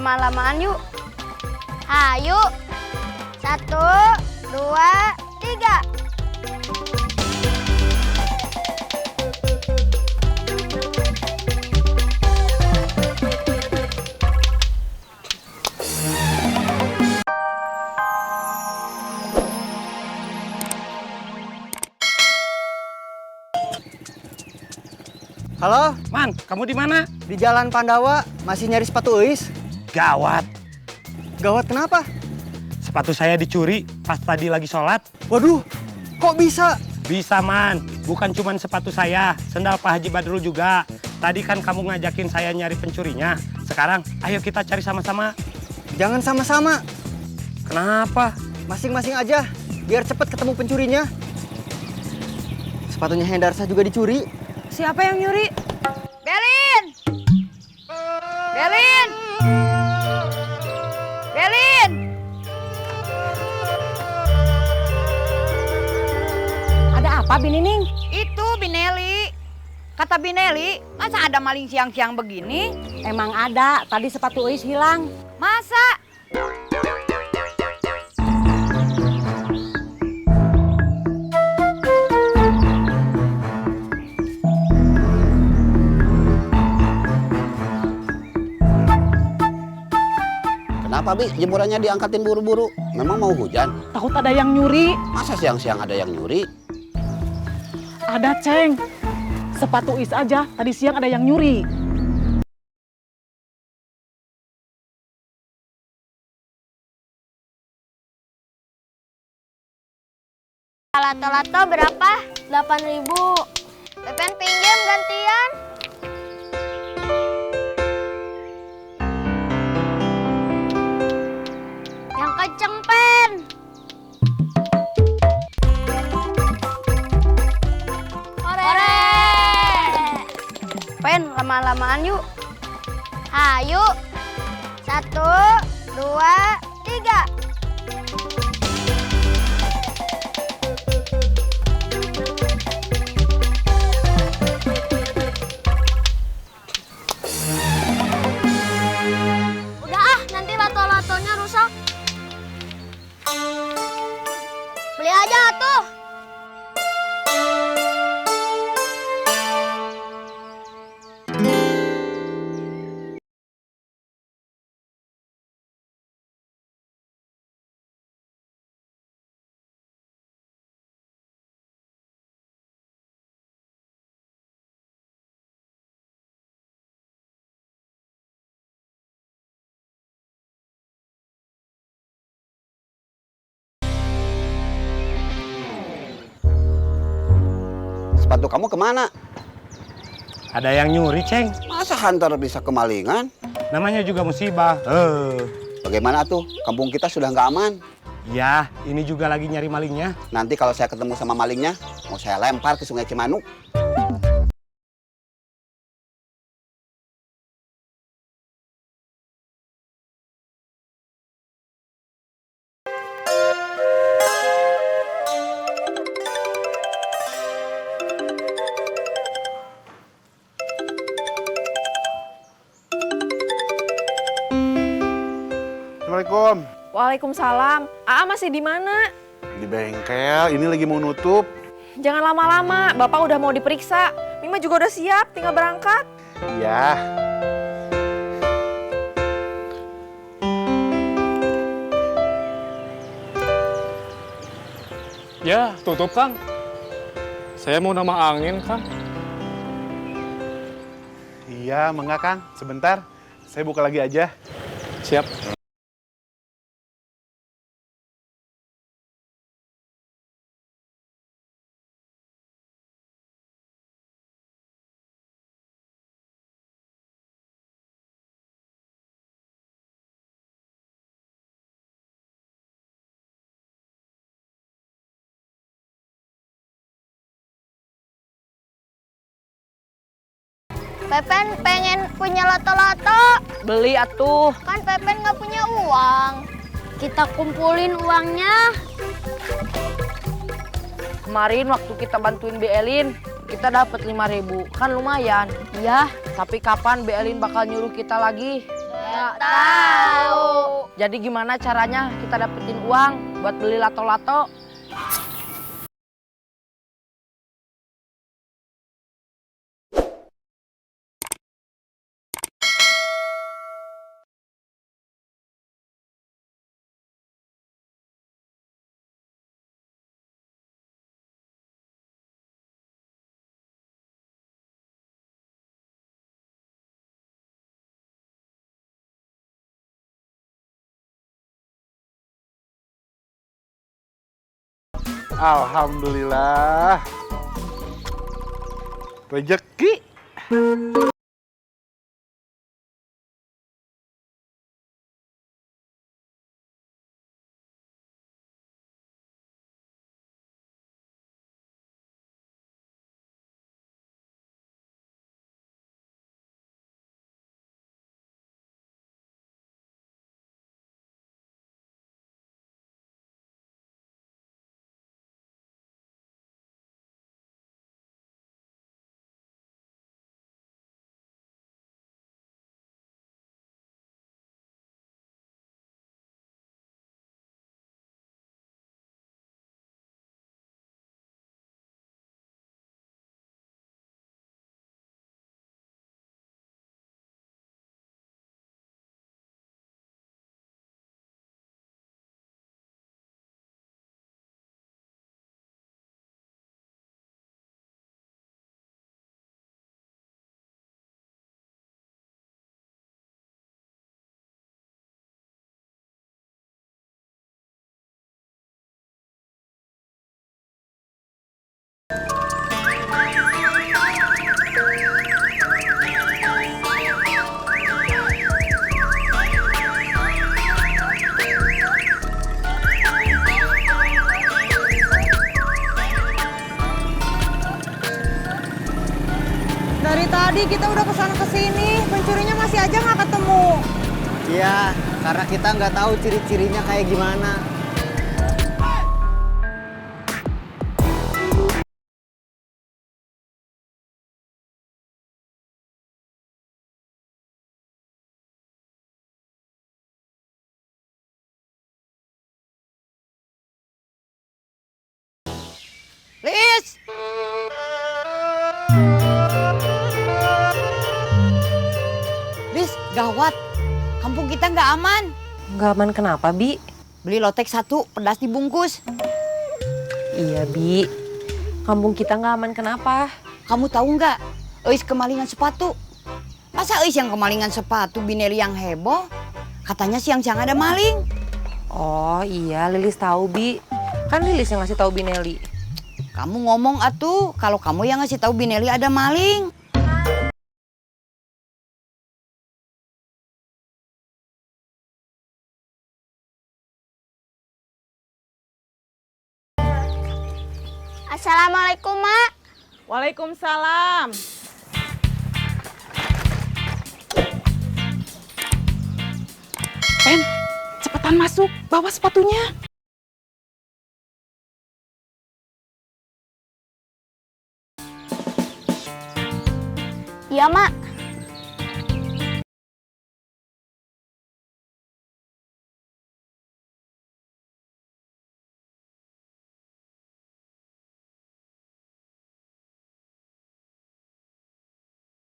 lama-lamaan yuk. Ayo. 1, 2, 3. Halo, Man, kamu di mana? di Jalan Pandawa masih nyari sepatu Eis. Gawat, Gawat kenapa? sepatu saya dicuri pas tadi lagi sholat. Waduh, kok bisa? Bisa, Man. Bukan cuma sepatu saya, sendal Pak Haji Badrul juga. Tadi kan kamu ngajakin saya nyari pencurinya. Sekarang, ayo kita cari sama-sama. Jangan sama-sama, Kenapa? masing-masing aja, biar cepat ketemu pencurinya. Sepatunya Hendarsa juga dicuri. Siapa yang nyuri? Belin! Belin! Belin! Ada apa, Binining? Itu Bineli. Kata Bineli, masa ada maling siang-siang begini? Emang ada, tadi sepatu Eis hilang. Masa? Kenapa, Bi? Jemurannya diangkatin buru-buru? Memang mau hujan? Takut ada yang nyuri. Masa siang-siang ada yang nyuri? Ada, Ceng. Sepatu Eis aja, tadi siang ada yang nyuri. Lato-lato berapa? 8.000. Pepen pinjam gantian. Yang kenceng, Pen. Hore! Pen, lama-lamaan yuk. Ayo. 1, 2, 3. Udah ah, nanti lato-latonya rusak. Beli aja tuh. Sepatu kamu kemana? Ada yang nyuri, Ceng. Masa hunter bisa kemalingan? Namanya juga musibah. Bagaimana tuh? Kampung kita sudah nggak aman. Ya, ini juga lagi nyari malingnya. Nanti kalau saya ketemu sama malingnya, mau saya lempar ke Sungai Cimanuk. Assalamualaikum. Waalaikumsalam. Aa masih di mana? Di bengkel, ini lagi mau nutup. Jangan lama-lama, Bapak udah mau diperiksa. Mima juga udah siap, tinggal berangkat. Iya. Ya, tutup, Kang. Saya mau nama angin, Kang. Iya, mangga Kang. Sebentar, saya buka lagi aja. Siap. Pepen pengen punya lato-lato. Beli atuh. Kan Pepen nggak punya uang. Kita kumpulin uangnya. Kemarin waktu kita bantuin Belin, kita dapat 5.000. Kan lumayan. Iya. Tapi kapan Belin bakal nyuruh kita lagi? Ya, Nggak tahu. Jadi gimana caranya kita dapetin uang buat beli lato-lato? Alhamdulillah. Rezeki. Dari tadi kita udah kesana kesini, pencurinya masih aja nggak ketemu. Iya, karena kita nggak tahu ciri-cirinya kayak gimana. Lis! Lis, gawat. Kampung kita nggak aman. Nggak aman kenapa, Bi? Beli lotek 1, pedas dibungkus. Iya, Bi. Kampung kita nggak aman kenapa? Kamu tahu nggak? Eis kemalingan sepatu. Masa Eis yang kemalingan sepatu Bineli yang heboh? Katanya siang-siang ada maling. Oh iya, Lilis tahu, Bi. Kan Lilis yang ngasih tahu Bineli. Kamu ngomong atuh, kalau kamu yang ngasih tahu Bineli ada maling. Assalamualaikum, Mak. Waalaikumsalam. Pen, cepetan masuk, bawa sepatunya. Iya, Mak.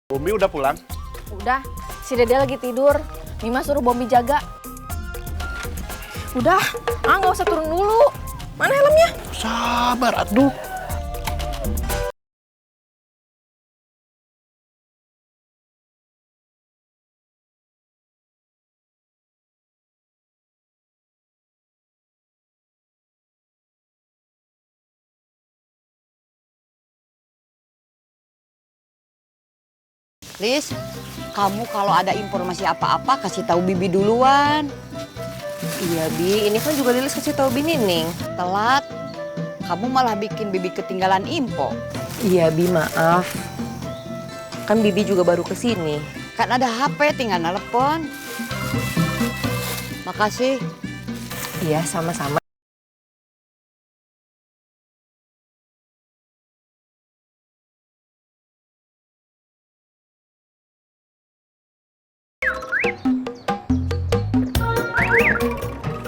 Bumi udah pulang? Udah, si Dede lagi tidur. Mima suruh Bombi jaga. Udah, nggak usah turun dulu. Mana helmnya? Sabar, aduh. Lis, kamu kalau ada informasi apa-apa kasih tahu Bibi duluan. Iya, Bi. Ini kan juga Lilis kasih tahu Bi Nining. Telat, kamu malah bikin Bibi ketinggalan info. Iya, Bi, maaf. Kan Bibi juga baru kesini. Kan ada HP, tinggal nelpon. Makasih. Iya, sama-sama.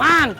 Man,